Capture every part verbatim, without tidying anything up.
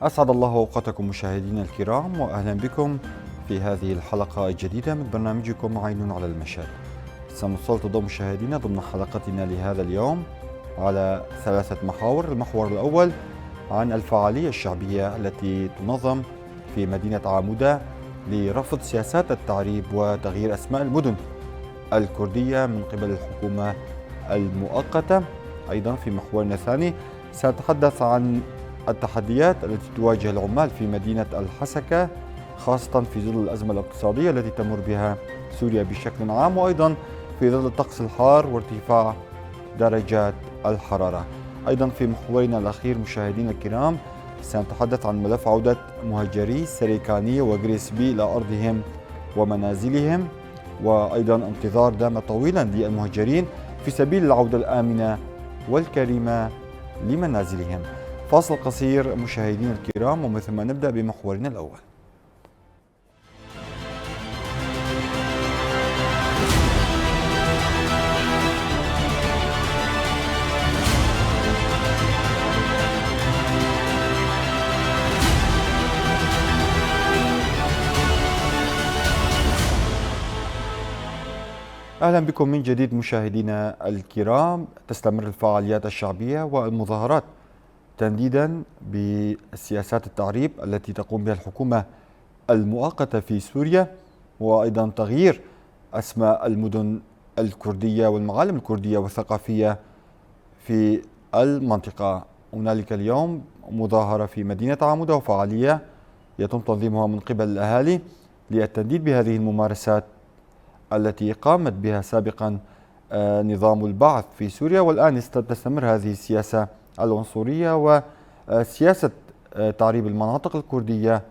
أسعد الله أوقاتكم مشاهدينا الكرام، وأهلا بكم في هذه الحلقة الجديدة من برنامجكم عين على المشهد. سنسلط الضوء مشاهدينا ضمن حلقتنا لهذا اليوم على ثلاثة محاور. المحور الأول عن الفعالية الشعبية التي تنظم في مدينة عامودة لرفض سياسات التعريب وتغيير أسماء المدن الكردية من قبل الحكومة المؤقتة. أيضا في محورنا الثاني سنتحدث عن التحديات التي تواجه العمال في مدينة الحسكة، خاصة في ظل الأزمة الاقتصادية التي تمر بها سوريا بشكل عام، وأيضا في ظل الطقس الحار وارتفاع درجات الحرارة. أيضا في محورنا الأخير مشاهدينا الكرام سنتحدث عن ملف عودة مهجري سريكانية وغريسبي إلى أرضهم ومنازلهم، وأيضا انتظار دام طويلا للمهجرين في سبيل العودة الآمنة والكريمة لمنازلهم. فاصل قصير مشاهدينا الكرام، ومن ثم نبدأ بمحورنا الأول. أهلا بكم من جديد مشاهدينا الكرام. تستمر الفعاليات الشعبية والمظاهرات تنديدا بسياسات التعريب التي تقوم بها الحكومة المؤقتة في سوريا، وأيضا تغيير أسماء المدن الكردية والمعالم الكردية والثقافية في المنطقة. هنالك اليوم مظاهرة في مدينة عمودة وفعالية يتم تنظيمها من قبل الأهالي للتنديد بهذه الممارسات التي قامت بها سابقا، آه، نظام البعث في سوريا، والآن است-، تستمر هذه السياسة العنصرية وسياسة، آه، تعريب المناطق الكردية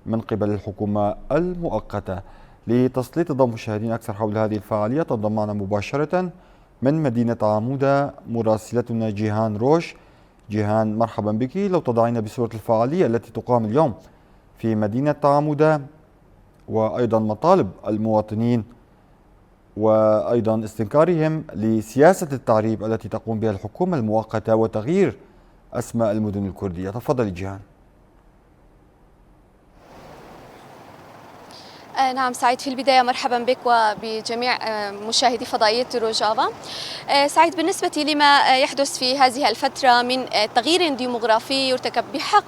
من قبل الحكومة المؤقتة. لتسليط الضوء مشاهدين أكثر حول هذه الفعالية، تنضم معنا مباشرة من مدينة عمودة مراسلتنا جيهان روش. جيهان، مرحبا بك. لو تضعين بصورة الفعالية التي تقام اليوم في مدينة عمودة، وأيضا مطالب المواطنين، وأيضا استنكارهم لسياسة التعريب التي تقوم بها الحكومة المؤقتة وتغيير أسماء المدن الكردية. تفضلي جيهان. آه، نعم سعيد، في البداية مرحبا بك وبجميع، آه، مشاهدي فضائية روجافا. آه، سعيد، بالنسبة لما، آه، يحدث في هذه الفترة من، آه، تغيير ديموغرافي يرتكب بحق،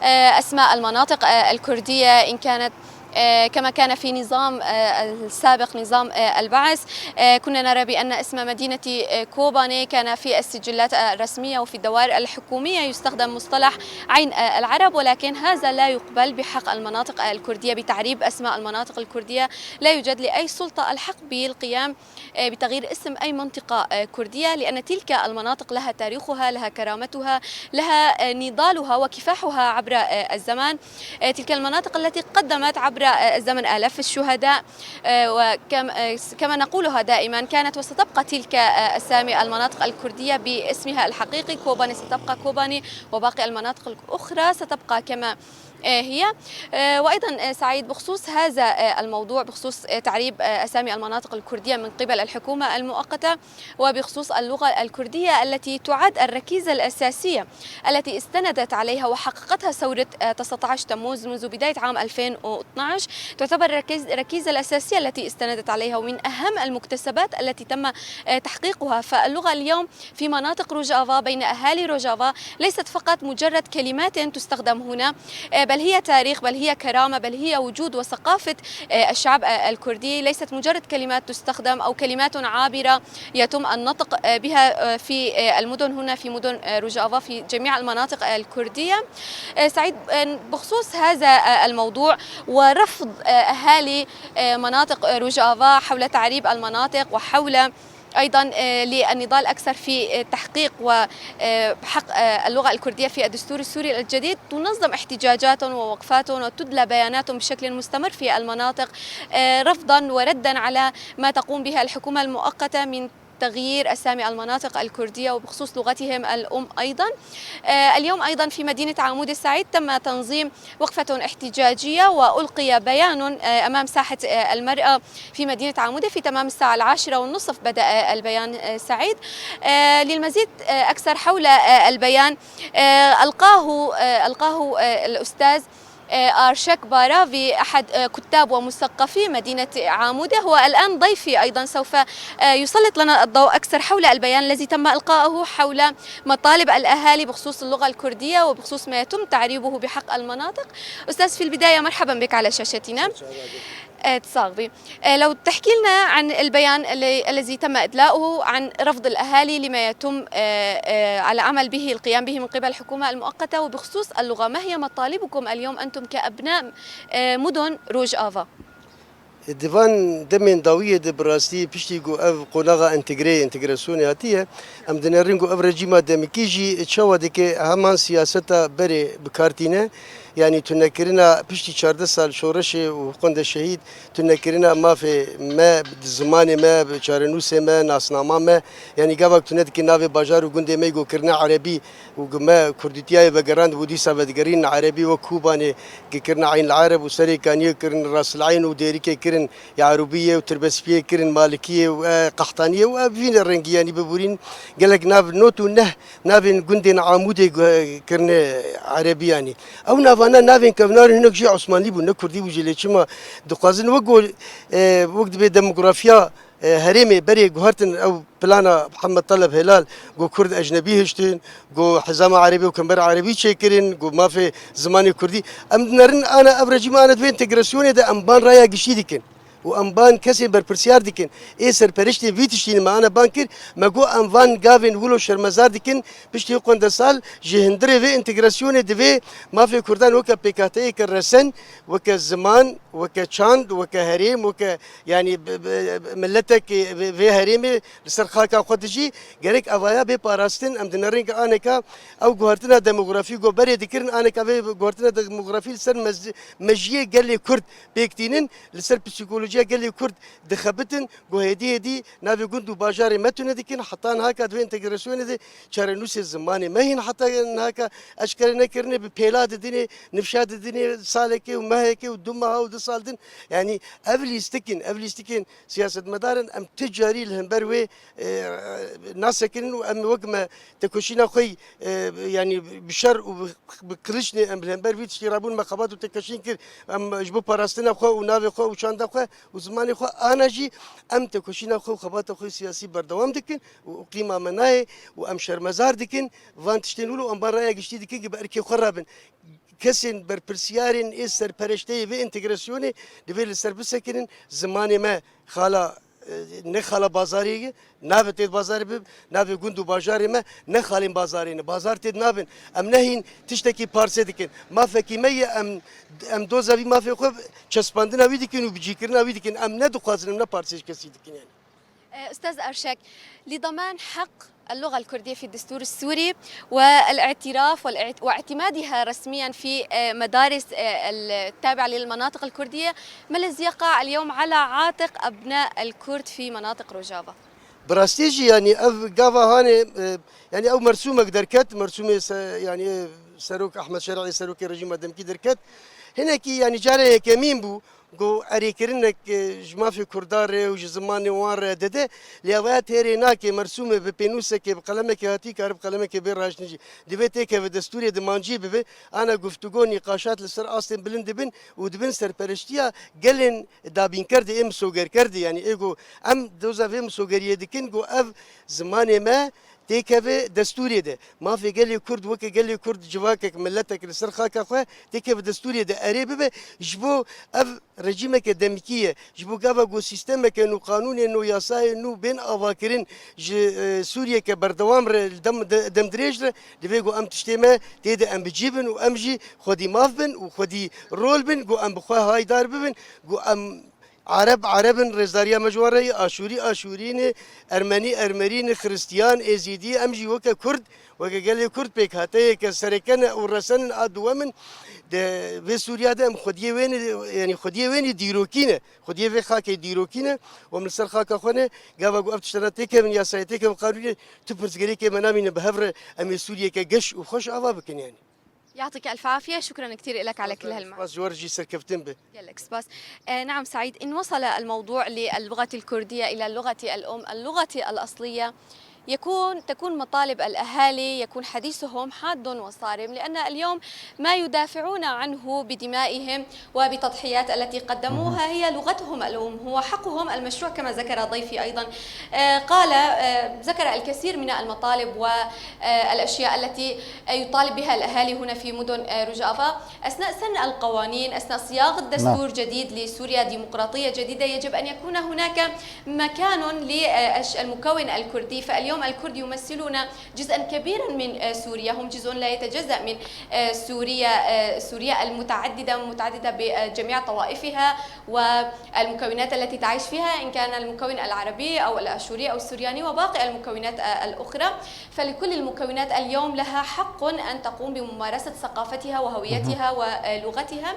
آه، أسماء المناطق، آه، الكردية، إن كانت، آه، كما كان في نظام، آه، السابق، نظام، آه، البعث، آه، كنا نرى بأن اسم مدينة، آه، كوباني كان في السجلات، آه، الرسمية وفي الدوائر الحكومية يستخدم مصطلح عين، آه، العرب، ولكن هذا لا يقبل بحق المناطق الكردية بتعريب أسماء المناطق الكردية. لا يوجد لأي سلطة الحق بالقيام، آه، بتغيير اسم أي منطقة، آه، كردية، لأن تلك المناطق لها تاريخها، لها كرامتها، لها، آه، نضالها وكفاحها عبر، آه، الزمن. آه، تلك المناطق التي قدمت عبر، آه، الزمن آلاف الشهداء، آه، وكم-، آه، كما نقولها دائما، كانت وستبقى تلك، آه، أسامي المناطق الكردية باسمها الحقيقي. كوباني ستبقى كوباني، وباقي المناطق الأخرى ستبقى كما، آه، هي. آه، وأيضا، آه، سعيد، بخصوص هذا، آه، الموضوع، بخصوص، آه، تعريب، آه، أسامي المناطق الكردية من قبل الحكومة المؤقتة، وبخصوص اللغة الكردية التي تعد الركيزة الأساسية التي استندت عليها وحققتها ثورة، آه، تسعتاش تموز منذ بداية عام ألفين واثناش، تعتبر الركيز-، الركيزة الأساسية التي استندت عليها ومن أهم المكتسبات التي تم، آه، تحقيقها. فاللغة اليوم في مناطق روجافا بين أهالي روجافا ليست فقط مجرد كلمات تستخدم هنا، آه، بل هي تاريخ، بل هي كرامة، بل هي وجود وثقافة، آه، الشعب، آه، الكردي. ليست مجرد كلمات تستخدم أو كلمات عابرة يتم النطق، آه، بها، آه، في، آه، المدن هنا، في مدن، آه، روجافا، في جميع المناطق، آه، الكردية. آه، سعيد، آه، بخصوص هذا، آه، الموضوع ورفض، آه، أهالي، آه، مناطق، آه، روجافا حول تعريب المناطق وحول أيضًا، آه، للنضال أكثر في، آه، تحقيق و، آه، حق، آه، اللغة الكردية في الدستور السوري الجديد، تنظم احتجاجات ووقفات وتدلى بيانات بشكل مستمر في المناطق، آه، رفضًا وردا على ما تقوم بها الحكومة المؤقتة من تغيير أسامي المناطق الكردية وبخصوص لغتهم الأم أيضًا. آه، اليوم أيضًا في مدينة عمود السعيد تم تنظيم وقفة احتجاجية، وألقي بيان، آه، أمام ساحة، آه، المرأة في مدينة عمودة في تمام الساعة العاشرة والنصف بدأ، آه، البيان، آه، سعيد. آه، للمزيد، آه، أكثر حول، آه، البيان، آه، ألقاه، آه، ألقاه، آه، الأستاذ آه، آرشك بارافي، أحد، آه، كتاب ومثقفي مدينة عامودة، هو الآن ضيفي أيضًا، سوف، آه، يسلط لنا الضوء أكثر حول البيان الذي تم إلقاؤه حول مطالب الأهالي بخصوص اللغة الكردية وبخصوص ما يتم تعريبه بحق المناطق. أستاذ، في البداية مرحبًا بك على شاشتنا. آه، تصاغبي. آه، لو تحكي لنا عن البيان اللي، الذي تم إدلاؤه عن رفض الأهالي لما يتم، آه، آه، العمل به، القيام به من قبل الحكومة المؤقتة، وبخصوص اللغة، ما هي مطالبكم اليوم أنتم كأبناء، آه، مدن روجافا؟ Di van demên dawiyê de bi rastî piştî ku ev qonaxa entegreyê, entegrasyonê hatiye, em dinerin ku ev rejîma demikî jî çawa dike heman siyaseta berê bi kar tîne. Yanî tunekirina piştî çardeh sal şoreşê û qonde şehîd, tunekirina mafê me, zimanê me, çarenûsê me, nasnama me, yanî gava ku tune dike navê bajar û gundê me yê ku kirine erebî û ku me kurdîtiyayê vegerandibû, dîsa vedigerînin erebî, wek Kûbanê ku kirine Eyn el Ereb û Serêkaniyê kirin Ras el Eyn û Dêrikê kirin Yarûbiyê û Tirbespiyê kirin Malikiyê û, e, Qehtaniyê û, e, vî rengî, yanî bibûrîn gelek nav not û neh navên gundên Amûdê gu-, kirine erebî yanî. Ew navane navên kevnar in, hinek jî Osmanlî bûn, ne Kurdî bû jî, lê çima dixwazin wek go, e, wek dibê demografiya, e, herêmê berê guhertin ew plana Mihemed Teleb Helal, go Kurd ecnebî hiştin, go hizama erebî û kember erebî çêkirin, go mafê zimanê Kurdî. Em dinerin ana ev rejîma ana divê entegrasyonê de em ban raya giştî dikin. Û em ban kesên berpirsiyar dikin. Ê serperiştê vî tiştî ne me ana ban kir, me got em van gavên wilo şermezar dikin, piştî qonde sal ji hundirê vê entegrasyonê divê mafê Kurdan weke pêkhateyeke resen, weke ziman, weke çand, weke herêm, weke, yanî, bi, bi, miletekê vê, vê herêmê li ser xaka xwe dijî, gerek evaya bê parastin. Em dinerin ku aneka ew guhertina demografî ku berê dikirin, aneka vê guhertina demografî li ser mez-, mejiyê gelê Kurd pêk tînin, li ser psîkolojiya gelê Kurd dixebitin, ku hêdî hêdî navê gund û bajarê me tune dikin, heta nihaka di vê entegrasyonê de çarenûsê zimanê me hîn heta nihaka eşkere nekirine, bi pêla didinê, nifşa didinê salekê û mehekê û du meha û du sal din. Yanî ev lîstikin, ev lîstikên siyasetmedarin em ti carî li hember wê, e, nasekinin û em wek me tekoşîna xwe, e, yanî bi şer û bi bi kiliçnê em li hember vî tiştî rabûn, me xebat û tekoşîn kir. Em ji bo parastina xwe û navê xwe û çanda xwe û zimanê xwe, ana jî em tekoşîna xwe û xebata xwe siyasî berdewam dikin û qîma me nayê û em şermezar dikin van tiştên wilo, em van raya giştî dikin ku bi erkê xwe rabin. Kesên berpirsiyarên ê serpereşteyê vê entegrasyonê divê li ser bisekinin, zimanê me xala, e, ne xala bazarê ye, nabe tê bazarê bib, navê gund û bajarê me ne xalên bazarê ne. Bazar tê nabin. Em ne hîn tiştekî parsê dikin. Mafekî me ye, em, em doza vî mafê xwe çespandina wî dikin û bicîkirina wî dikin. Em ne dixwazin, em ne parsê ji kesî dikin yanî. أستاذ أرشك، لضمان حق اللغة الكردية في الدستور السوري والاعتراف والاعت-، واعتمادها رسميًا في، آه، مدارس، آه، التابعة للمناطق الكردية، ما الذي يقع اليوم على عاتق أبناء الكرد في مناطق روجافا؟ Bi rastî jî, yanî ev gava hanê, e, yanî ew mersûmek derket, mersûmê se-, yanî Serok Ehmed Şer'î, serokê rejîma demkî derket. Hinekî, yanî cara yekemîn bû, ku erêkirinek, e, ji mafê Kurdan re û ji zimanê wan re dide, lê ev têrê nake, mersûmê bi pênûsekê, bi qelemekê hatî, kare bi qelemekê bê raştin jî. Divê têkeve destûrê dimancî bibe, ana guftûgo, nîqaşat li ser astên bilind dibin û dibin serpereştiya gelên dabînker de, ê misogerker de, yanî ê ku em doza vê misogeriyê dikin, ku ev zimanê me têkeve destûrê de. Mafê gelê Kurd weke gelê Kurd civakek, miletek li ser xaka xwe têkeve destûrê de erê bibe. Ji bo ev rejîmeke demkî ye. Ji bo gava ku sîstemeke nû, qanûnên nû, yasayên nû bên avakirin ji, e, Sûriyeke berdewam re, li dem, de, demdirêj re, divê ku em tiştê me tê de em bi cî bin û em jî xwedî maf bin û xwedî rol bin, ku em bi xwe haydar bibin, ku em Ereb Ereb in, rêzdariya me ji wan re ye, Aşûrî Aşûrî ne, Ermenî Ermerî ne, Xiristiyan, Êzîdî, em jî weke Kurd, weke gelê Kurd pêkhateyeke sereke ne û resen in a duwem in. Di vê Sûriya de em xwediyê wê ne, yanî xwediyê wê ne dîrokî ne, xwediyê vê xakê dîrokî ne û em li ser xaka xwe ne. Gava ku ev tiştana têkevin yasayê, têkevin qanûnê, tu pirsgirêkê me namîne bi hev re em ê Sûriyeke geş û xweş ava bikin yanî. يعطيك ألف عافية، شكرا كثير لك على كل هالمعلومات. Spas ji we re jî serkeftin be. قال لك سباس. آه، نعم سعيد، إن وصل الموضوع للغة الكردية إلى اللغة الأم، اللغة الأصلية، يكون، تكون مطالب الأهالي، يكون حديثهم حاد وصارم، لأن اليوم ما يدافعون عنه بدمائهم وبتضحيات التي قدموها هي لغتهم الأم، هو حقهم المشروع كما ذكر ضيفي أيضا. آه، قال، آه، ذكر الكثير من المطالب والأشياء التي يطالب بها الأهالي هنا في مدن، آه، روجافا أثناء سن القوانين، أثناء صياغة دستور جديد لسوريا ديمقراطية جديدة، يجب أن يكون هناك مكان للمكون الكردي. فاليوم الكرد يمثلون جزءا كبيرا من، آه، سوريا، هم جزء لا يتجزأ من، آه، سوريا، آه، سوريا المتعددة، متعددة بجميع طوائفها والمكونات التي تعيش فيها، إن كان المكون العربي أو الآشوري أو السرياني وباقي المكونات، آه، الأخرى. فلكل المكونات اليوم لها حق أن تقوم بممارسة ثقافتها وهويتها ولغتها.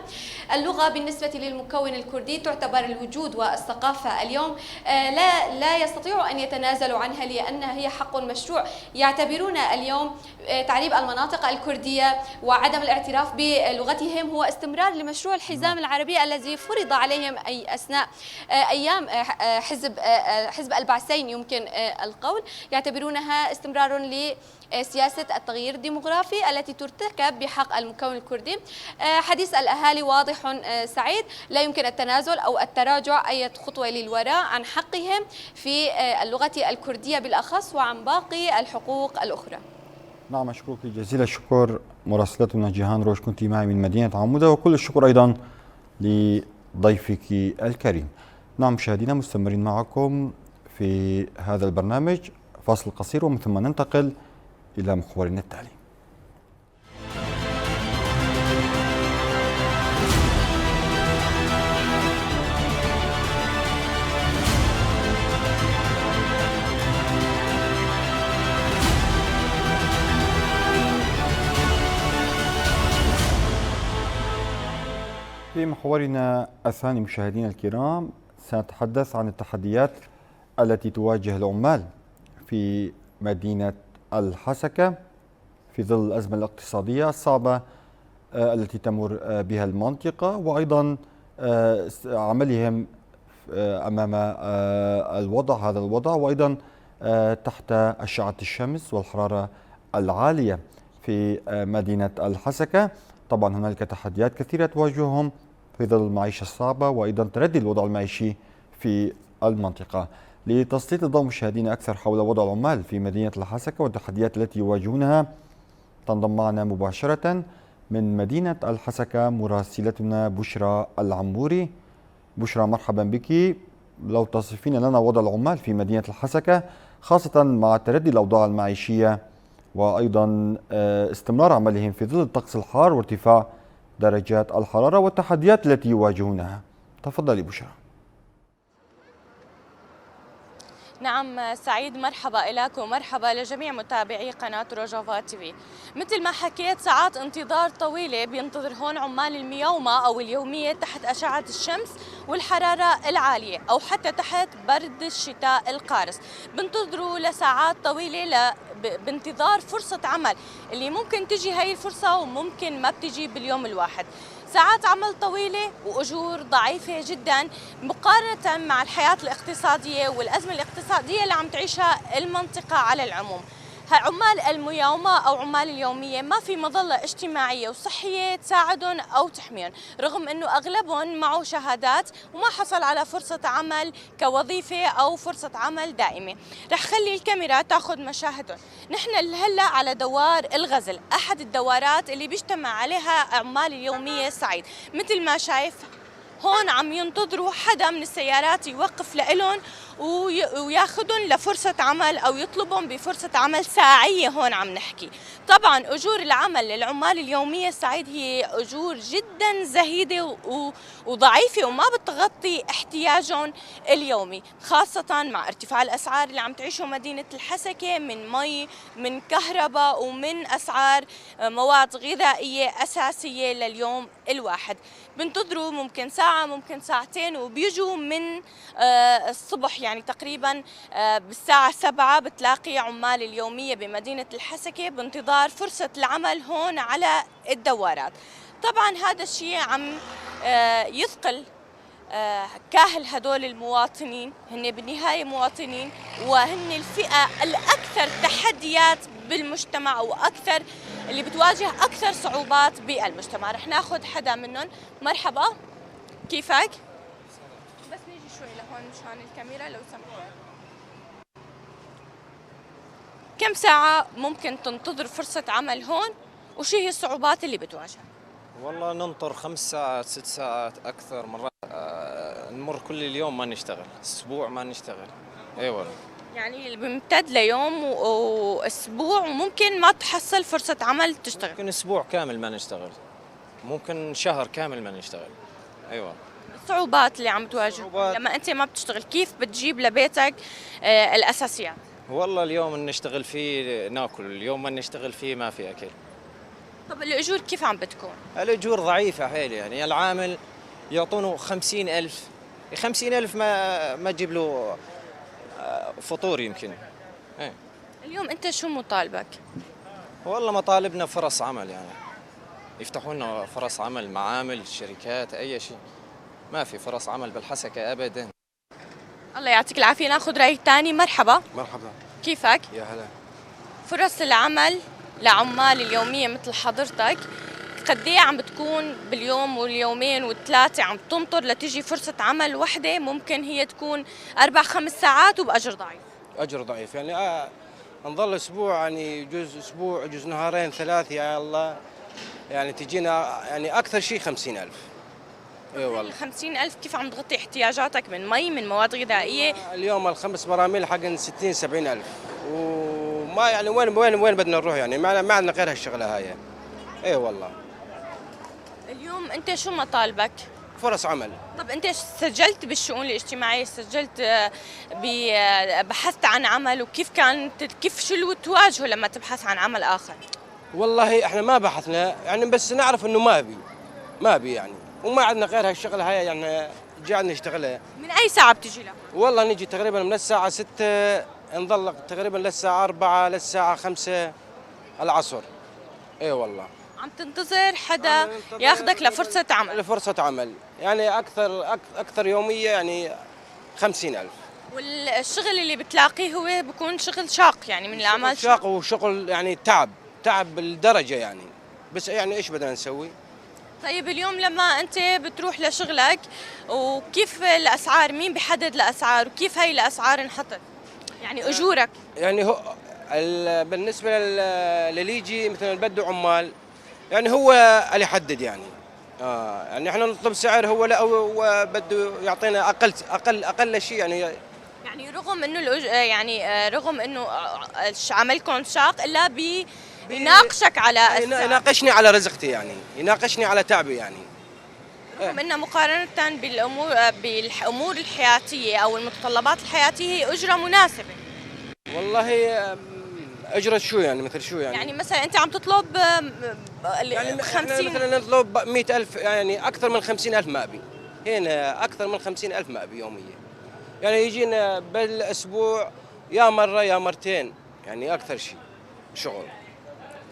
اللغة بالنسبة للمكون الكردي تعتبر الوجود والثقافة اليوم، آه، لا، لا يستطيعوا أن يتنازلوا عنها لأنها هي حق مشروع. يعتبرون اليوم، آه، تعريب المناطق الكردية وعدم الاعتراف بلغتهم هو استمرار لمشروع الحزام العربي الذي فرض عليهم أي أثناء، آه، أيام، آه، آه، حزب، آه، آه، حزب البعثين يمكن، آه، القول. يعتبرونها استمرار ل آه، سياسة التغيير الديمغرافي التي ترتكب بحق المكون الكردي. آه، حديث الأهالي واضح، آه، سعيد، لا يمكن التنازل أو التراجع أي خطوة للوراء عن حقهم في، آه، اللغة الكردية بالأخص وعن باقي الحقوق الأخرى. نعم، أشكرك جزيل الشكر مراسلتنا جيهان روش، كنت معي من مدينة عمودة، وكل الشكر أيضا لضيفك الكريم. نعم مشاهدينا، مستمرين معكم في هذا البرنامج، فاصل قصير ومن ثم ننتقل إلى محورنا التالي. في محورنا الثاني مشاهدينا الكرام، سنتحدث عن التحديات التي تواجه العمال في مدينة الحسكة في ظل الأزمة الاقتصادية الصعبة، آه، التي تمر، آه، بها المنطقة، وأيضًا، آه، س-، عملهم، آه، أمام، آه، الوضع، هذا الوضع، وأيضًا، آه، تحت أشعة الشمس والحرارة العالية في، آه، مدينة الحسكة. طبعًا هنالك تحديات كثيرة تواجههم في ظل المعيشة الصعبة وأيضًا تردي الوضع المعيشي في المنطقة. لتسليط الضوء مشاهدينا أكثر حول وضع العمال في مدينة الحسكة والتحديات التي يواجهونها، تنضم معنا مباشرة من مدينة الحسكة مراسلتنا بشرى العموري. بشرى، مرحبا بك. لو تصفين لنا وضع العمال في مدينة الحسكة، خاصة مع تردي الأوضاع المعيشية وأيضًا، آه، استمرار عملهم في ظل الطقس الحار وارتفاع درجات الحرارة والتحديات التي يواجهونها. تفضلي بشرى. نعم سعيد، مرحبا إلك ومرحبا لجميع متابعي قناة روجوفا تي في. مثل ما حكيت، ساعات انتظار طويلة بينتظر هون عمال الميومة أو اليومية تحت أشعة الشمس والحرارة العالية، أو حتى تحت برد الشتاء القارس. بنتظروا لساعات طويلة ل-، ب-، بانتظار فرصة عمل اللي ممكن تجي هاي الفرصة وممكن ما بتجي باليوم الواحد. ساعات عمل طويلة وأجور ضعيفة جدًا مقارنة مع الحياة الاقتصادية والأزمة الاقتصادية اللي عم تعيشها المنطقة على العموم. عمال المياومة أو عمال اليومية ما في مظلة اجتماعية وصحية تساعدهم أو تحميهم، رغم إنه أغلبهم معه شهادات وما حصل على فرصة عمل كوظيفة أو فرصة عمل دائمة. رح خلي الكاميرا تاخد مشاهدهم. نحن هلأ على دوار الغزل، أحد الدوارات اللي بيجتمع عليها عمال اليومية الصعيد. متل ما شايف، هون عم ينتظروا حدا من السيارات يوقف لإلهم وي-، وياخدن لفرصة عمل أو يطلبن بفرصة عمل ساعية. هون عم نحكي. طبعًا أجور العمل للعمال اليومية سعيد هي أجور جدًا زهيدة و-، و-، وضعيفة وما بتغطي احتياجهم اليومي، خاصة مع ارتفاع الأسعار اللي عم تعيشه مدينة الحسكة من مي، من كهرباء ومن أسعار، آه، مواد غذائية أساسية لليوم الواحد. بنتظروا ممكن ساعة، ممكن ساعتين، وبيجوا من، آه، الصبح، يعني تقريبًا، آه، بالساعة سبعة بتلاقي عمال اليومية بمدينة الحسكة بانتظار فرصة العمل هون على الدوارات. طبعًا هذا الشيء عم، آه، يثقل، آه، كاهل هدول المواطنين. هن بالنهاية مواطنين، وهن الفئة الأكثر تحديات بالمجتمع، وأكثر اللي بتواجه أكثر صعوبات بالمجتمع. رح ناخد حدا منهم. مرحبا، كيفك؟ بس نيجي شوي لهون مشان الكاميرا لو سمحت. كم ساعة ممكن تنتظر فرصة عمل هون؟ وشو هي الصعوبات اللي بتواجهك؟ والله ننطر خمس ساعات، ست ساعات، أكثر مرات، آه، نمر كل اليوم ما نشتغل، أسبوع ما نشتغل. إي والله. يعني بيمتد ليوم و-، وأسبوع، وممكن ما تحصل فرصة عمل تشتغل. ممكن أسبوع كامل ما نشتغل، ممكن شهر كامل ما نشتغل. إي والله. الصعوبات اللي عم تواجهكم الصعوبات. لما أنت ما بتشتغل، كيف بتجيب لبيتك، آه، الأساسيات؟ والله اليوم نشتغل فيه ناكل، اليوم ما نشتغل فيه ما في أكل. طب الأجور كيف عم بتكون؟ الأجور ضعيفة حيل، يعني العامل يعطونه خمسين ألف، خمسين ألف ما، ما تجيب له، آه، فطور يمكن. إيه. اليوم أنت شو مطالبك؟ والله مطالبنا فرص عمل، يعني يفتحوا لنا فرص عمل، معامل، شركات، أي شيء. ما في فرص عمل بالحسكة أبدًا. الله يعطيك العافية. ناخد رأي تاني. مرحبا. مرحبا. كيفك؟ يا هلا. فرص العمل لعمال اليومية مثل حضرتك، قد إيه عم بتكون باليوم واليومين والثلاثة عم تنطر لتجي فرصة عمل وحدة؟ ممكن هي تكون أربع خمس ساعات وبأجر ضعيف. أجر ضعيف، يعني، آه، نظل أسبوع، يعني، يجوز أسبوع، يجوز نهارين، ثلاث، يا الله، يعني، تجينا، يعني، أكثر شي خمسين ألف. إي والله. خمسين ألف كيف عم تغطي احتياجاتك من مي، من مواد غذائية؟ اليوم الخمس براميل حقن ستين سبعين ألف. وما يعني وين، وين، وين بدنا نروح يعني؟ ما، ما عندنا غير هالشغلة هاي. إي والله. اليوم أنت شو مطالبك؟ فرص عمل. طب أنت سجلت بالشؤون الاجتماعية، سجلت، آه، ب-، آه، بحثت عن عمل، وكيف كانت، كيف، شو اللي تواجهه لما تبحث عن عمل آخر؟ والله إحنا ما بحثنا، يعني، بس نعرف إنه ما بي، ما بي، يعني، وما عندنا غير هالشغلة هاي، يعني، قاعد نشتغلها. من أي ساعة بتجي لهون؟ والله نجي تقريبًا من الساعة ستة، نظل تقريبًا للساعة أربعة، للساعة خمسة العصر. إي والله. عم تنتظر حدا عم ننتظر ياخدك لفرصة عمل؟ لفرصة عمل، يعني، أكثر، أك-، أكثر يومية، يعني، خمسين ألف. والشغل اللي بتلاقيه هو بكون شغل شاق، يعني، من شغل الأعمال شاق وشغل، يعني، تعب، تعب بالدرجة، يعني. بس، يعني، إيش بدنا نسوي؟ طيب، اليوم لما أنت بتروح لشغلك، وكيف الأسعار؟ مين بيحدد الأسعار؟ وكيف هاي الأسعار انحطت؟ يعني، أجورك؟ يعني، هو ال-، بالنسبة لل-، للي يجي مثلًا بده عمال، يعني هو اللي يحدد يعني. آه، يعني إحنا نطلب سعر، هو لا، هو، هو بده يعطينا أقل، أقل، أقل شيء يعني. يعني رغم إنه الأج-، آه، يعني، آه، رغم إنه، آه، آه، ش-، عملكم شاق، إلا بي-، بي-، يناقشك على يعني السعر. يناقشني على رزقتي يعني، يناقشني على تعبي يعني. رغم إنه مقارنة بالأمور، آه، بالأمور الحياتية أو المتطلبات الحياتية، هي أجرة مناسبة. والله، أم، أجرة شو يعني؟ مثل شو يعني؟ يعني مثلًا أنت عم تطلب، أم، ال-، يعني إحنا خمسين. مثلًا نطلب مية ألف، يعني أكثر من خمسين ألف ما أبي. هنا أكثر من خمسين ألف ما أبي يوميًا. يعني يجينا بالأسبوع يا مرة يا مرتين، يعني أكثر شي شغل.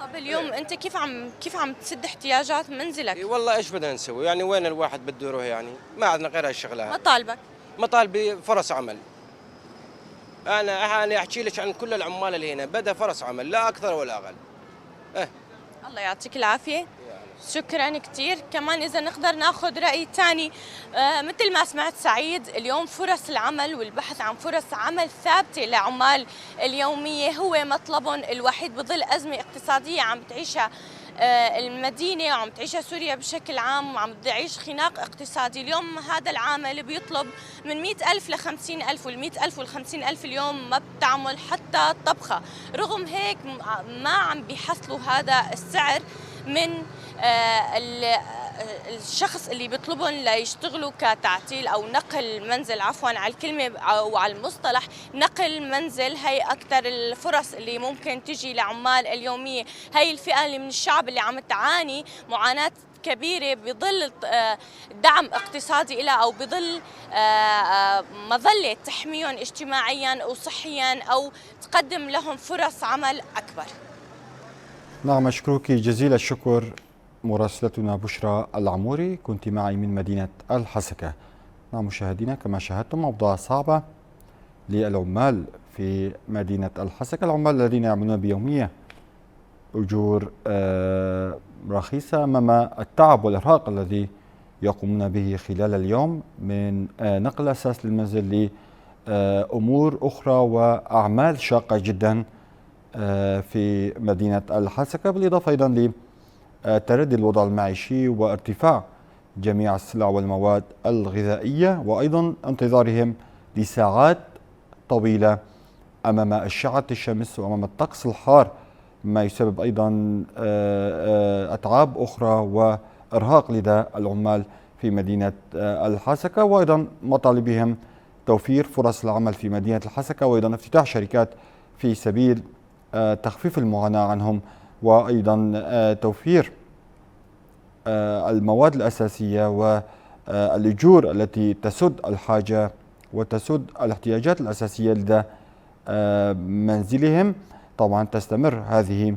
طب اليوم إيه. أنت كيف عم، كيف عم تسد احتياجات منزلك؟ إي والله، إيش بدنا نسوي؟ يعني وين الواحد بده يروح يعني؟ ما عندنا غير هالشغلة هاي. مطالبك؟ مطالبي فرص عمل. أنا، أنا أحكي لك عن كل العمال اللي هنا، بدها فرص عمل، لا أكثر ولا أقل. إيه. الله يعطيك العافية. شكرًا كتير. كمان إذا نقدر ناخد رأي تاني، آه، متل ما سمعت سعيد، اليوم فرص العمل والبحث عن فرص عمل ثابتة لعمال اليومية هو مطلبهم الوحيد بظل أزمة اقتصادية عم بتعيشها آه، المدينة وعم تعيشها سوريا بشكل عام، وعم تعيش خناق اقتصادي. اليوم هذا العامل بيطلب من مية ألف لخمسين ألف، والمية ألف والخمسين ألف اليوم ما بتعمل حتى طبخة. رغم هيك م-، ما عم بيحصلوا هذا السعر من، آه، ال-، آه، الشخص اللي بيطلبهم ليشتغلوا كتعتيل أو نقل منزل، عفوًا على الكلمة أو على المصطلح، نقل منزل. هي أكتر الفرص اللي ممكن تجي لعمال اليومية. هاي الفئة اللي من الشعب اللي عم تعاني معاناة كبيرة بظل، آه، دعم اقتصادي إلها أو بظل، آه، آه، مظلة تحميهم اجتماعيًا وصحيًا أو تقدم لهم فرص عمل أكبر. نعم، أشكرك جزيل الشكر مراسلتنا بشرى العموري، كنت معي من مدينة الحسكة. نعم مشاهدينا، كما شاهدتم أوضاع صعبة للعمال في مدينة الحسكة، العمال الذين يعملون بيومية أجور، آه، رخيصة، أمام التعب والإرهاق الذي يقومون به خلال اليوم من، آه، نقل أثاث للمنزل لأمور أخرى وأعمال شاقة جدًا، آه، في مدينة الحسكة، بالإضافة أيضًا لتردي الوضع المعيشي وارتفاع جميع السلع والمواد الغذائية، وأيضًا انتظارهم لساعات طويلة أمام أشعة الشمس وأمام الطقس الحار، ما يسبب أيضًا، آه، آه، أتعاب أخرى وإرهاق لدى العمال في مدينة، آه، الحسكة، وأيضًا مطالبهم توفير فرص العمل في مدينة الحسكة، وأيضًا افتتاح شركات في سبيل، آه، تخفيف المعاناة عنهم، وأيضًا، آه، توفير آه، المواد الأساسية والأجور التي تسد الحاجة وتسد الاحتياجات الأساسية لدى، آه، منزلهم. طبعًا تستمر هذه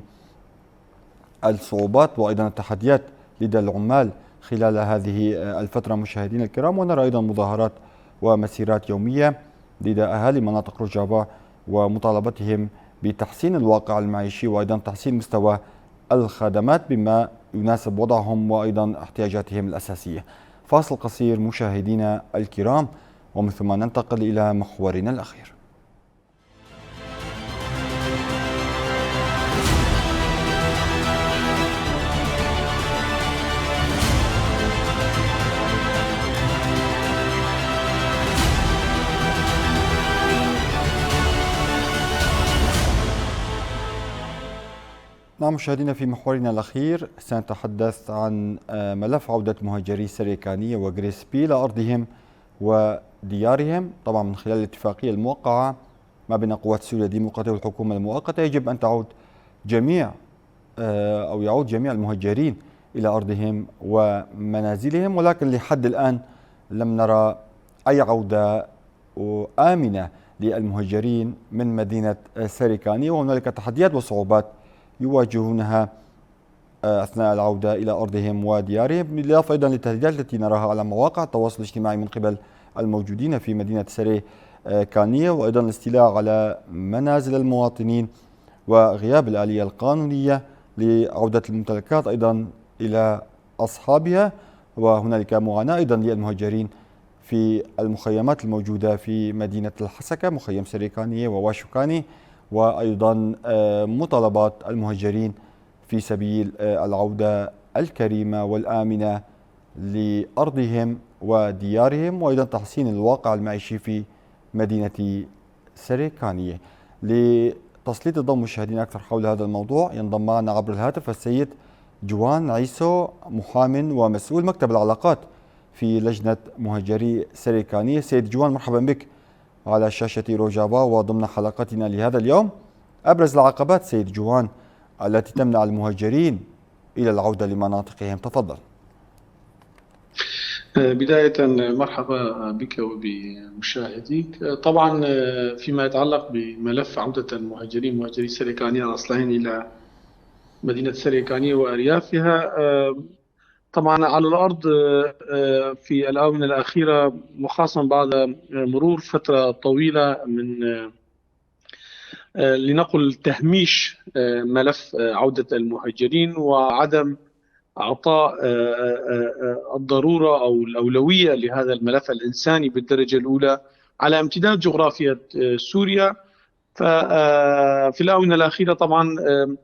الصعوبات وأيضًا التحديات لدى العمال خلال هذه، آه، الفترة مشاهدينا الكرام، ونرى أيضًا مظاهرات ومسيرات يومية لدى أهالي مناطق روجافا ومطالبتهم بتحسين الواقع المعيشي وأيضًا تحسين مستوى الخدمات بما يناسب وضعهم وأيضًا احتياجاتهم الأساسية. فاصل قصير مشاهدينا الكرام، ومن ثم ننتقل إلى محورنا الأخير. نعم مشاهدينا، في محورنا الأخير سنتحدث عن، آه، ملف عودة مهجري سريكانية وغريسبي إلى أرضهم وديارهم. طبعًا من خلال الاتفاقية الموقعة ما بين قوات سوريا الديمقراطية والحكومة المؤقتة يجب أن تعود جميع، آه، أو يعود جميع المهجرين إلى أرضهم ومنازلهم، ولكن لحد الآن لم نرى أي عودة وآمنة للمهجرين من مدينة سريكانية، وهنالك تحديات وصعوبات يواجهونها، آه، أثناء العودة إلى أرضهم وديارهم، بالإضافة أيضًا للتهديدات التي نراها على مواقع التواصل الاجتماعي من قبل الموجودين في مدينة سريكانية، وأيضًا الاستيلاء على منازل المواطنين وغياب الآلية القانونية لعودة الممتلكات أيضًا إلى أصحابها. وهنالك معاناة أيضًا للمهجرين في المخيمات الموجودة في مدينة الحسكة، مخيم سريكانية وواشوكاني، وأيضًا، آه، مطالبات المهجرين في سبيل، آه، العودة الكريمة والآمنة لأرضهم وديارهم، وأيضًا تحسين الواقع المعيشي في مدينة سريكانية. لتسليط الضوء مشاهدينا أكثر حول هذا الموضوع، ينضم معنا عبر الهاتف السيد جوان عيسو، محام ومسؤول مكتب العلاقات في لجنة مهجري سريكانية. سيد جوان، مرحبا بك على شاشة روجافا وضمن حلقتنا لهذا اليوم. أبرز العقبات سيد جوان التي تمنع المهجرين إلى العودة لمناطقهم؟ تفضل. بداية، مرحبا بك وبمشاهديك. طبعًا، فيما يتعلق بملف عودة المهاجرين، مهاجري سريكانية الأصليين إلى مدينة سريكانية وأريافها، طبعًا على الأرض، في الآونة الأخيرة، وخاصة بعد مرور فترة طويلة من آه، لنقل تهميش، آه، ملف، آه، عودة المهجرين وعدم إعطاء، آه، آه، آه، الضرورة أو الأولوية لهذا الملف الإنساني بالدرجة الأولى على امتداد جغرافية، آه، سوريا. ففي الآونة الأخيرة طبعًا، آه،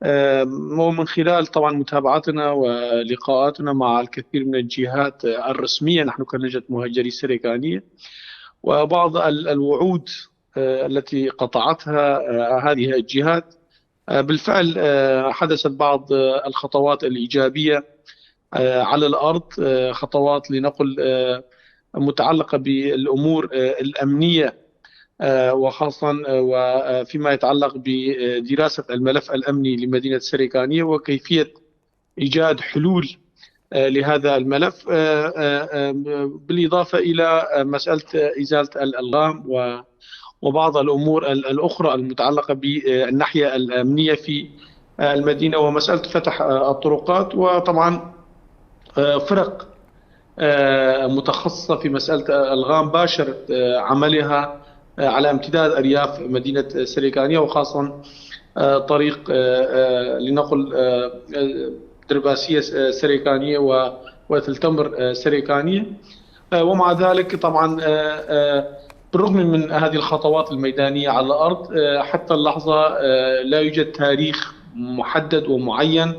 آه، ومن خلال طبعًا متابعتنا ولقاءاتنا مع الكثير من الجهات الرسمية، نحن كلجنة مهجري سريكانية، وبعض ال- الوعود آه، التي قطعتها آه، هذه الجهات. آه، بالفعل آه، حدثت بعض آه، الخطوات الإيجابية آه، على الأرض، آه، خطوات لنقل آه، متعلقة بالأمور آه، الأمنية، آه، وخاصة آه، وفيما يتعلق بدراسة الملف الأمني لمدينة سريكانية وكيفية إيجاد حلول آه، لهذا الملف، آه، آه، آه، بالإضافة إلى آه، مسألة إزالة الألغام و- وبعض الأمور ال- الأخرى المتعلقة بالناحية الأمنية في آه، المدينة، ومسألة فتح آه، الطرقات، وطبعًا آه، فرق آه، متخصصة في مسألة الألغام باشرت آه، عملها آه، على امتداد أرياف مدينة سريكانية، وخاصة آه، طريق آه، آه، لنقل آه، آه، درباسية س- آه، سريكانية و- وتلتمر آه، سريكانية. آه، ومع ذلك طبعًا آه، آه، بالرغم من هذه الخطوات الميدانية على الأرض، آه، حتى اللحظة آه، لا يوجد تاريخ محدد ومعين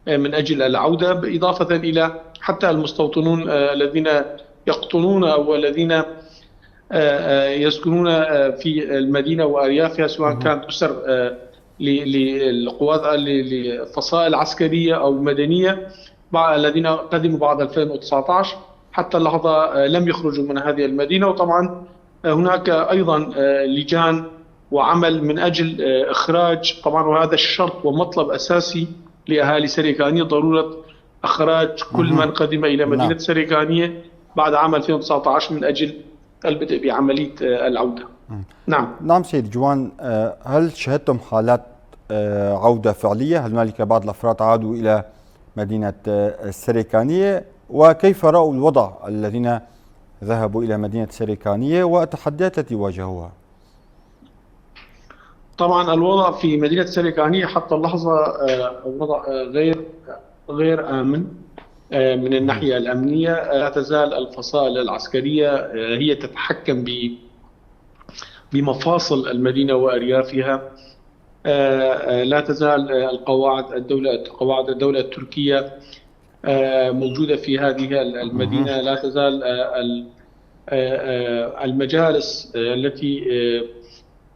آه، من أجل العودة، إضافة إلى حتى المستوطنون آه، الذين يقطنون أو الذين آه، آه، يسكنون آه، في المدينة وأريافها، سواء كانت أسر آه، ل- للقوات ل- لفصائل عسكرية أو مدنية، مع الذين قدموا بعد ألفين وتسعتاش. حتى اللحظة آه، لم يخرجوا من هذه المدينة. وطبعًا آه، هناك أيضًا آه، لجان وعمل من أجل آه، إخراج، طبعًا، وهذا الشرط ومطلب أساسي لأهالي سريكانية، ضرورة إخراج كل من قدم إلى مدينة سريكانية بعد عام ألفين وتسعتاش من أجل البدء بعملية آه، العودة. نعم. نعم سيد جوان، آه، هل شهدتم حالات آه، عودة فعلية؟ هل هنالك بعض الأفراد عادوا إلى مدينة آه، السريكانية؟ وكيف رأوا الوضع الذين ذهبوا إلى مدينة سريكانية والتحديات التي واجهوها؟ طبعًا الوضع في مدينة سريكانية حتى اللحظة آه، وضع آه، غير غير آمن آه، من الناحية الأمنية. آه، لا تزال الفصائل العسكرية آه، هي تتحكم ب- بمفاصل المدينة وأريافها. آه، آه، لا تزال آه، القواعد الدولة قواعد الدولة التركية آه، موجودة في هذه المدينة. لا تزال آه، ال- آه، آه، المجالس آه، التي آه،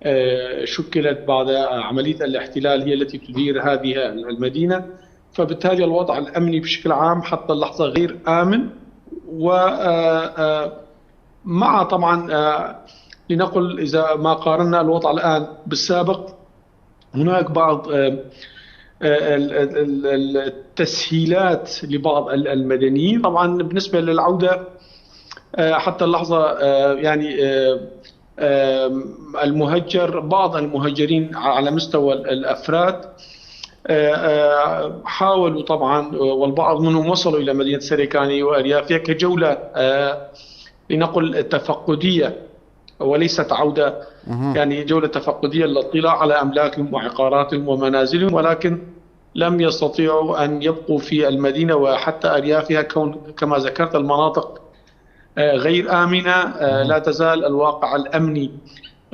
آه، شكلت بعد عملية الاحتلال هي التي تدير هذه المدينة. فبالتالي الوضع الأمني بشكل عام حتى اللحظة غير آمن. و آه، آه، مع طبعًا آه، لنقل إذا ما قارنا الوضع الآن بالسابق، هناك بعض آه، آه، ال- ال- ال- ال- التسهيلات لبعض ال- المدنيين. طبعًا بالنسبة للعودة آه، حتى اللحظة آه، يعني آه، آه، المهجر بعض المهجرين على مستوى الأفراد آه، آه، حاولوا طبعًا آه، والبعض منهم وصلوا إلى مدينة سريكاني وأريافها كجولة آه، لنقل تفقدية وليست عودة يعني جولة تفقدية للاطلاع على أملاكهم وعقاراتهم ومنازلهم، ولكن لم يستطيعوا أن يبقوا في المدينة وحتى أريافها، كون كما ذكرت المناطق آه، غير آمنة. آه، لا تزال الواقع الأمني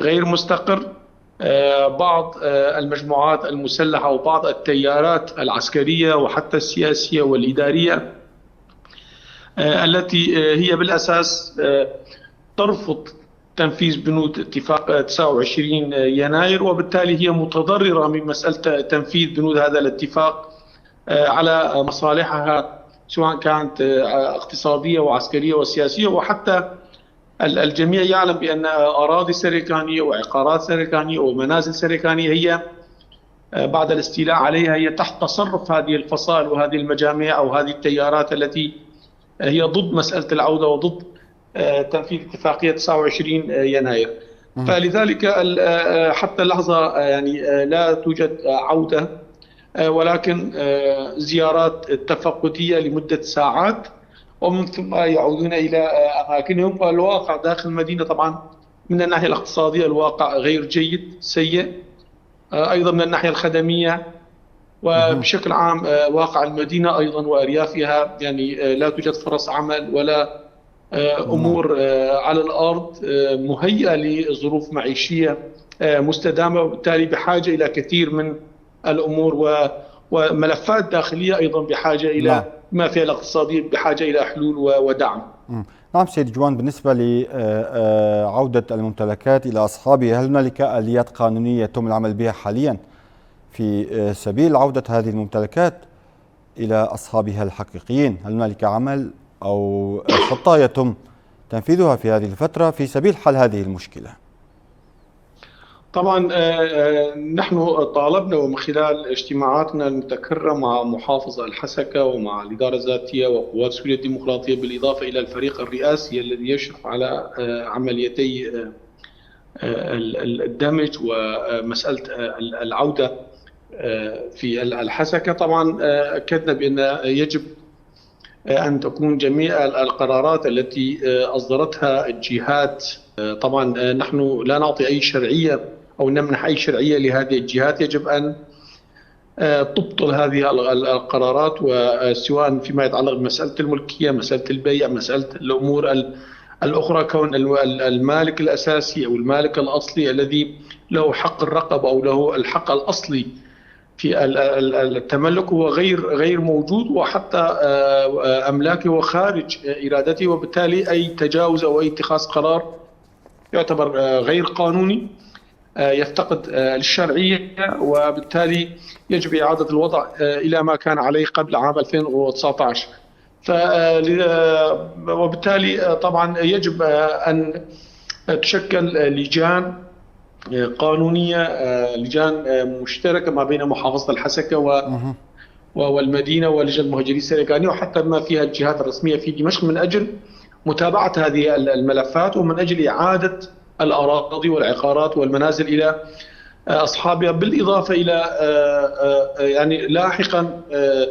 غير مستقر. آه، بعض آه، المجموعات المسلحة وبعض التيارات العسكرية وحتى السياسية والإدارية آه، التي آه، هي بالأساس آه، ترفض تنفيذ بنود اتفاق تسعة وعشرين يناير، وبالتالي هي متضررة من مسألة تنفيذ بنود هذا الاتفاق آه، على مصالحها، سواء كانت آه، اقتصادية وعسكرية وسياسية. وحتى ال- الجميع يعلم بأن أراضي سريكانية وعقارات سريكانية ومنازل سريكانية هي آه، بعد الاستيلاء عليها هي تحت تصرف هذه الفصائل وهذه المجاميع أو هذه التيارات التي هي ضد مسألة العودة وضد آه، تنفيذ اتفاقية تسعة وعشرين يناير. فلذلك ال- آه، حتى اللحظة آه، يعني آه، لا توجد آه، عودة آه، ولكن آه، زيارات تفقدية لمدة ساعات، ومن ثم يعودون إلى آه، أماكنهم. والواقع داخل المدينة طبعًا من الناحية الاقتصادية الواقع غير جيد، سيء. آه، أيضًا من الناحية الخدمية وبشكل عام آه، واقع المدينة أيضًا وأريافها، يعني آه، لا توجد فرص عمل ولا آه، أمور آه، على الأرض آه، مهيئة لظروف معيشية آه، مستدامة، وبالتالي بحاجة إلى كثير من الأمور و-، وملفات داخلية أيضًا بحاجة إلى نعم. ما فيها الاقتصادية بحاجة إلى حلول و-، ودعم. مم. نعم سيد جوان، بالنسبة لعودة الممتلكات إلى أصحابها، هل هنالك آليات قانونية يتم العمل بها حاليًا في آه، سبيل عودة هذه الممتلكات إلى أصحابها الحقيقيين؟ هل هنالك عمل أو خطة يتم تنفيذها في هذه الفترة في سبيل حل هذه المشكلة؟ طبعًا، آه، آه، نحن طالبنا ومن خلال اجتماعاتنا المتكررة مع محافظ الحسكة ومع الإدارة الذاتية وقوات سوريا الديمقراطية، بالإضافة إلى الفريق الرئاسي الذي يشرف على، آه، عمليتي، آه، آه، ال-، ال-، الدمج ومسألة، آه، ال-، العودة، آه، في ال-، الحسكة. طبعًا، آه، أكدنا بأن يجب أن تكون جميع ال-، القرارات التي، آه، أصدرتها الجهات، آه، طبعًا، آه، نحن لا نعطي أي شرعية أو نمنح أي شرعية لهذه الجهات. يجب أن، آه، تبطل هذه ال-، ال-، القرارات، وسواء فيما يتعلق بمسألة الملكية، مسألة البيع، مسألة الأمور ال-، الأخرى، كون ال-، ال-، المالك الأساسي أو المالك الأصلي الذي له حق الرقبة أو له الحق الأصلي في ال-، ال-، ال-، التملك هو غير، غير موجود، وحتى، آه، آه، أملاكه هو خارج، آه، إرادته، وبالتالي أي تجاوز أو أي اتخاذ قرار يعتبر، آه، غير قانوني، آه، يفتقد، آه، للشرعية، وبالتالي يجب إعادة الوضع، آه، إلى ما كان عليه قبل عام ألفين وتسعتاش. ف-، آه، ل-، آه، وبالتالي، آه، طبعًا يجب، آه، أن تشكل، آه، لجان، آه، قانونية، آه، لجان، آه، مشتركة ما بين محافظة الحسكة و-، و-، والمدينة ولجنة المهجرين السريكانية، وحتى ما فيها الجهات الرسمية في دمشق من أجل متابعة هذه ال-، الملفات ومن أجل إعادة الأراضي والعقارات والمنازل إلى، آه، أصحابها، بالإضافة إلى، آه، آه، آه، يعني لاحقًا، آه،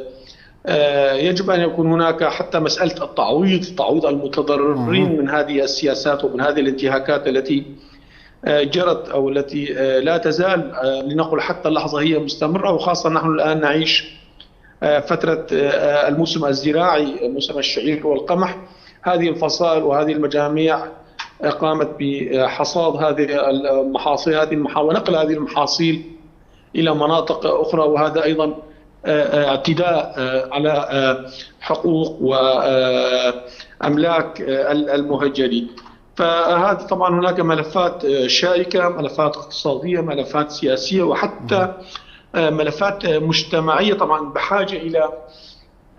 آه، يجب أن يكون هناك حتى مسألة التعويض، تعويض المتضررين من هذه السياسات ومن هذه الانتهاكات التي، آه، جرت أو التي، آه، لا تزال، آه، لنقل حتى اللحظة هي مستمرة، وخاصة نحن الآن نعيش، آه، فترة، آه، الموسم الزراعي، موسم الشعير والقمح. هذه الفصائل وهذه المجاميع، آه، قامت بحصاد هذه المحاصيل، هذه المحا-، ونقل هذه المحاصيل إلى مناطق أخرى، وهذا أيضًا، آه، آه، اعتداء، آه، على، آه، حقوق وأملاك، آه، المهجرين. فهذا طبعًا هناك ملفات، آه، شائكة، ملفات اقتصادية، ملفات سياسية، وحتى، آه، ملفات، آه، مجتمعية طبعًا بحاجة إلى،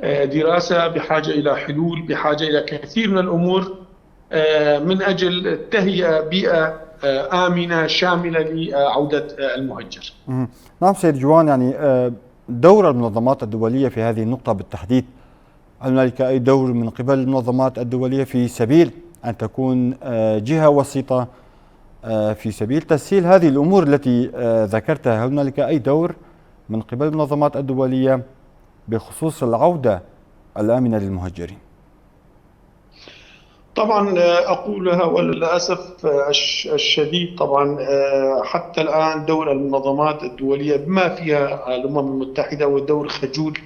آه، دراسة، بحاجة إلى حلول، بحاجة إلى كثير من الأمور، آه، من أجل تهيئة بيئة، آه، آمنة شاملة لعودة، آه، المهجر. مم. نعم سيد جوان، يعني، آه، دور المنظمات الدولية في هذه النقطة بالتحديد، هل هنالك أي دور من قبل المنظمات الدولية في سبيل أن تكون، آه، جهة وسيطة، آه، في سبيل تسهيل هذه الأمور التي، آه، ذكرتها؟ هل هنالك أي دور من قبل المنظمات الدولية بخصوص العودة الآمنة للمهجرين؟ طبعًا، آه، أقولها، وللأسف، آه، الش-، الشديد، طبعًا، آه، حتى الآن دور المنظمات الدولية بما فيها الأمم المتحدة هو دور خجول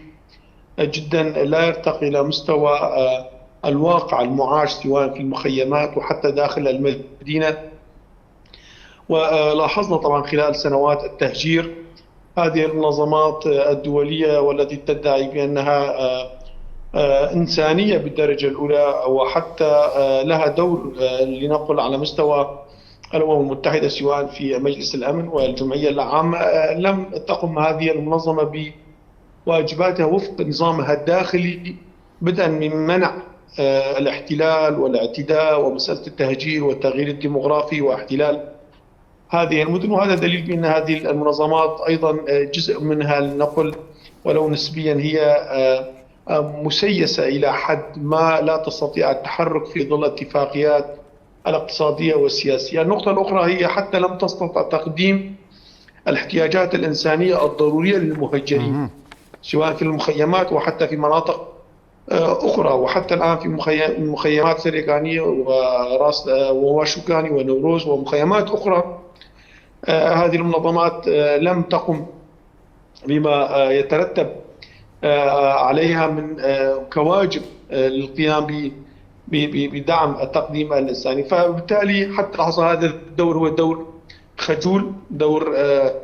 جدًا، لا يرتقي إلى مستوى، آه، الواقع المعاش سواء في المخيمات وحتى داخل المدينة. ولاحظنا طبعًا خلال سنوات التهجير هذه المنظمات الدولية والتي تدعي بأنها، آه، آه، إنسانية بالدرجة الأولى، وحتى، آه، لها دور، آه، لنقل على مستوى الأمم المتحدة سواء في مجلس الأمن والجمعية العامة، آه، لم تقم هذه المنظمة ب واجباتها وفق نظامها الداخلي، بدءا من منع، آه، الاحتلال والاعتداء ومسألة التهجير والتغيير الديموغرافي واحتلال هذه المدن. وهذا دليل بأن هذه المنظمات أيضًا، آه، جزء منها، لنقل ولو نسبيًا، هي، آه، آه، مسيسة إلى حد ما، لا تستطيع التحرك في ظل اتفاقيات الاقتصادية والسياسية. النقطة الأخرى هي حتى لم تستطع تقديم الاحتياجات الإنسانية الضرورية للمهجرين، سواء في المخيمات وحتى في مناطق، آه، أخرى، وحتى الآن في مخي-، مخيمات سريكانية وراس، آه، وواشوكاني ونوروز ومخيمات أخرى. آه، هذه المنظمات، آه، لم تقم بما، آه، يترتب، آه، عليها من، آه، كواجب، آه، للقيام ب-، ب-، ب-، بدعم التقديم الإنساني. فبالتالي حتى لحظة هذا الدور هو دور خجول، دور، آه،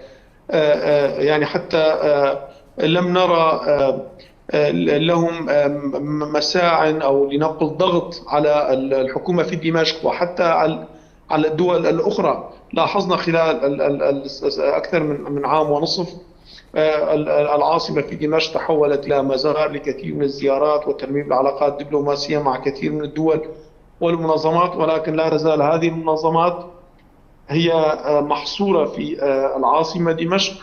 آه، آه، يعني حتى، آه، لم نرى، آه، آه، لهم، آه، م-، مساع أو لنقل ضغط على ال-، الحكومة في دمشق وحتى على، على الدول الأخرى. لاحظنا خلال ال-، ال-، ال-، أكثر من، من عام ونصف، آه، ال-، ال-، العاصمة في دمشق تحولت إلى مزار لكثير من الزيارات وترميم العلاقات الدبلوماسية مع كثير من الدول والمنظمات، ولكن لا تزال هذه المنظمات هي، آه، محصورة في، آه، العاصمة دمشق،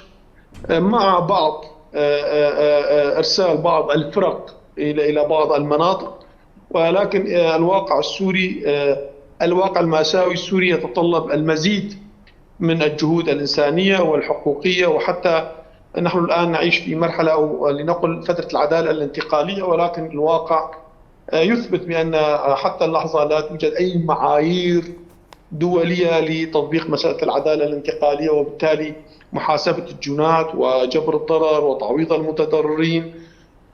آه، مع بعض، آه، آه، آه، آه، إرسال بعض الفرق إلى، إلى بعض المناطق، ولكن، آه، الواقع السوري، آه، الواقع المأساوي السوري يتطلب المزيد من الجهود الإنسانية والحقوقية، وحتى نحن الآن نعيش في مرحلة، أو لنقل فترة العدالة الانتقالية، ولكن الواقع، آه، يثبت بأن، آه، حتى اللحظة لا توجد أي معايير دولية لتطبيق مسألة العدالة الانتقالية، وبالتالي محاسبة الجنات وجبر الضرر وتعويض المتضررين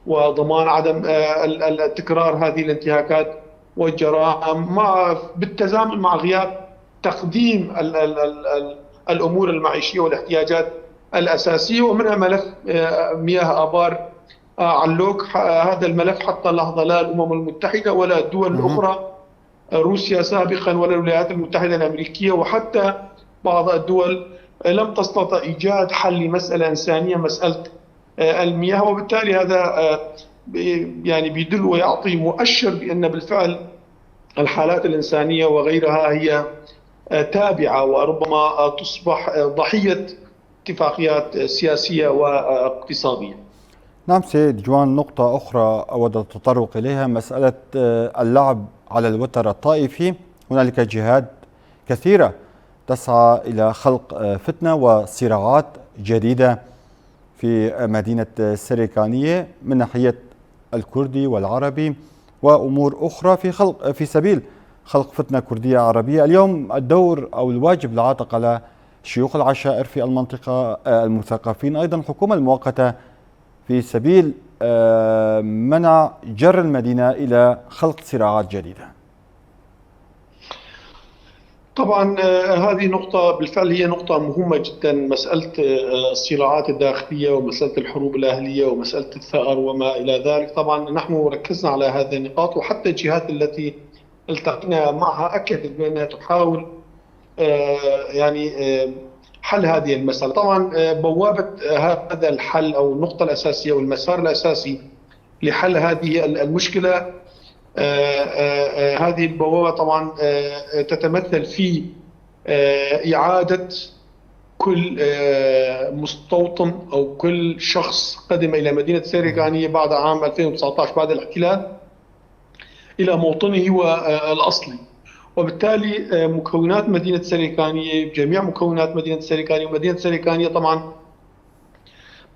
وضمان عدم، آه، ال-، ال-، تكرار هذه الانتهاكات والجرائم، مع، بالتزامن مع غياب تقديم ال-، ال-، ال-، ال-، الأمور المعيشية والاحتياجات الأساسية، ومنها ملف، آه، مياه آبار، آه، علوك. ح-، هذا الملف حتى اللحظة لا الأمم المتحدة ولا الدول الأخرى، روسيا سابقا ولا الولايات المتحدة الأمريكية وحتى بعض الدول، لم تستطع إيجاد حل لمسألة إنسانية، مسألة، آه، المياه. وبالتالي هذا، آه، بي-، يعني بيدل ويعطي مؤشر بأن بالفعل الحالات الإنسانية وغيرها هي، آه، تابعة وربما، آه، تصبح، آه، ضحية اتفاقيات سياسية واقتصادية. نعم سيد جوان، نقطة أخرى أود التطرق إليها، مسألة، آه، اللعب على الوتر الطائفي. هنالك جهات كثيرة تسعى إلى خلق، آه، فتنة وصراعات جديدة في مدينة سريكانية من ناحية الكردي والعربي وأمور أخرى في خلق، في سبيل خلق فتنة كردية عربية. اليوم الدور أو الواجب العاتق على شيوخ العشائر في المنطقة، آه، المثقفين، أيضًا الحكومة المؤقتة في سبيل، آه، منع جر المدينة إلى خلق صراعات جديدة. طبعًا، آه، هذه نقطة بالفعل هي نقطة مهمة جدًا، مسألة، آه، الصراعات الداخلية ومسألة الحروب الأهلية ومسألة الثأر وما إلى ذلك. طبعًا نحن ركزنا على هذه النقاط، وحتى الجهات التي التقينا معها أكدت بأنها تحاول، آه، يعني، آه، حل هذه المسألة. طبعًا، آه، بوابة، آه، هذا الحل أو النقطة الأساسية والمسار الأساسي لحل هذه ال-، المشكلة، آه، آه، آه، هذه البوابة طبعًا، آه، تتمثل في، آه، إعادة كل، آه، مستوطن أو كل شخص قدم إلى مدينة سريغانية بعد عام ألفين وتسعتاش بعد الاحتلال إلى موطنه و-، آه، الأصلي. وبالتالي، آه، مكونات مدينة سريكانية، جميع مكونات مدينة سريكانية، ومدينة سريكانية طبعًا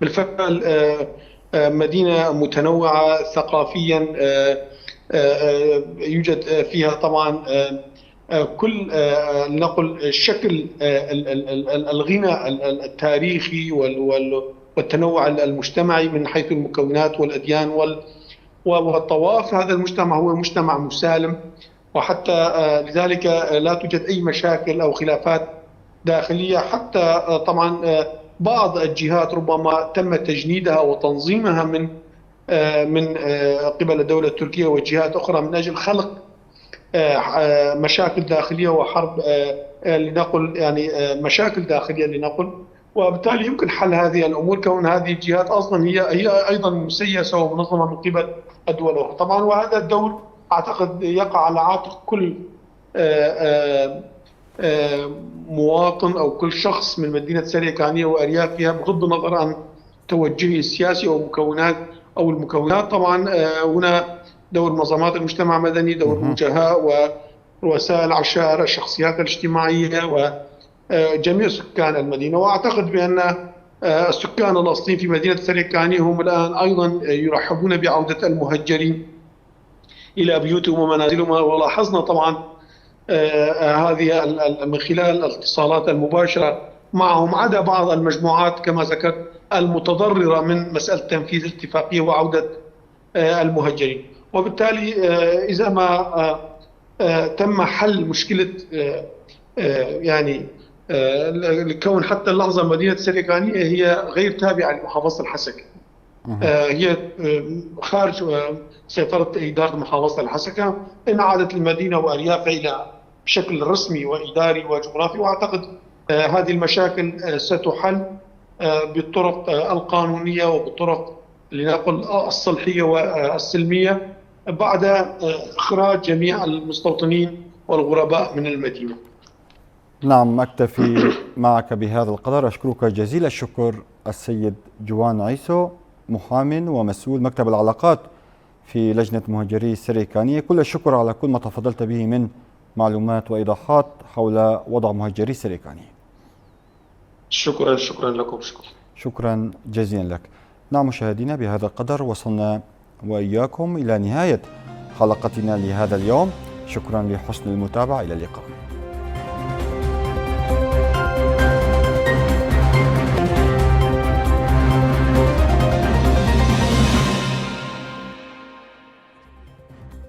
بالفعل، آه، آه، مدينة متنوعة ثقافيًا، آه، آه، آه، يوجد، آه، فيها طبعًا، آه، آه، كل، آه، آه، لنقل شكل، آه، ال-، ال-، ال-، ال-، الغنى ال-، ال-، التاريخي وال-، وال-، والتنوع ال-، المجتمعي من حيث المكونات والأديان وال-، و-، والطوائف. هذا المجتمع هو مجتمع مسالم، وحتى، آه، لذلك، آه، لا توجد أي مشاكل أو خلافات داخلية. حتى، آه، طبعًا، آه، بعض الجهات ربما تم تجنيدها وتنظيمها من، آه، من، آه، قبل الدولة التركية وجهات أخرى من أجل خلق، آه، آه، مشاكل داخلية وحرب، آه، آه، لنقل، يعني، آه، مشاكل داخلية لنقل. وبالتالي يمكن حل هذه الأمور، كون هذه الجهات أصلًا هي، هي أيضًا مسيسة ومنظمة من قبل الدول الأخرى. طبعًا، وهذا الدور أعتقد يقع على عاتق كل، آه، آه، آه، مواطن أو كل شخص من مدينة سريكانية وأريافها، بغض النظر عن توجهه السياسي أو مكونات، أو المكونات. طبعًا، آه، هنا دور منظمات المجتمع المدني، دور الوجهاء ورؤساء العشائر، الشخصيات الاجتماعية، و، آه، جميع سكان المدينة. وأعتقد بأن، آه، السكان الأصليين في مدينة سريكانية هم الآن أيضًا، آه، يرحبون بعودة المهجرين إلى بيوتهم ومنازلهم. ولاحظنا طبعًا، آه، آه، هذه ال-، ال-، من خلال الاتصالات المباشرة معهم، عدا بعض المجموعات كما ذكرت المتضررة من مسألة تنفيذ الاتفاقية وعودة، آه، المهجرين. وبالتالي، آه، إذا ما، آه، آه، تم حل مشكلة، آه، آه، يعني، آه، لكون حتى اللحظة مدينة سريكانية هي غير تابعة لمحافظة الحسكة. آه، هي، آه، خارج، آه، سيطرة إدارة محافظة الحسكة. انعادت المدينة وأريافها إلى بشكل رسمي وإداري وجغرافي، وأعتقد، آه، هذه المشاكل، آه، ستحل، آه، بالطرق، آه، القانونية وبالطرق، لنقل، آه، الصلحية والسلمية بعد، آه، إخراج جميع المستوطنين والغرباء من المدينة. نعم، أكتفي معك بهذا القدر. أشكرك جزيل الشكر السيد جوان عيسو، محام ومسؤول مكتب العلاقات في لجنة مهجري سريكانية. كل الشكر على كل ما تفضلت به من معلومات وإيضاحات حول وضع مهجري سريكانية. شكرا، شكرا لكم، شكرا. شكرا جزيلا لك. نعم مشاهدينا، بهذا القدر وصلنا وإياكم إلى نهاية حلقتنا لهذا اليوم. شكرا لحسن المتابعة، إلى اللقاء.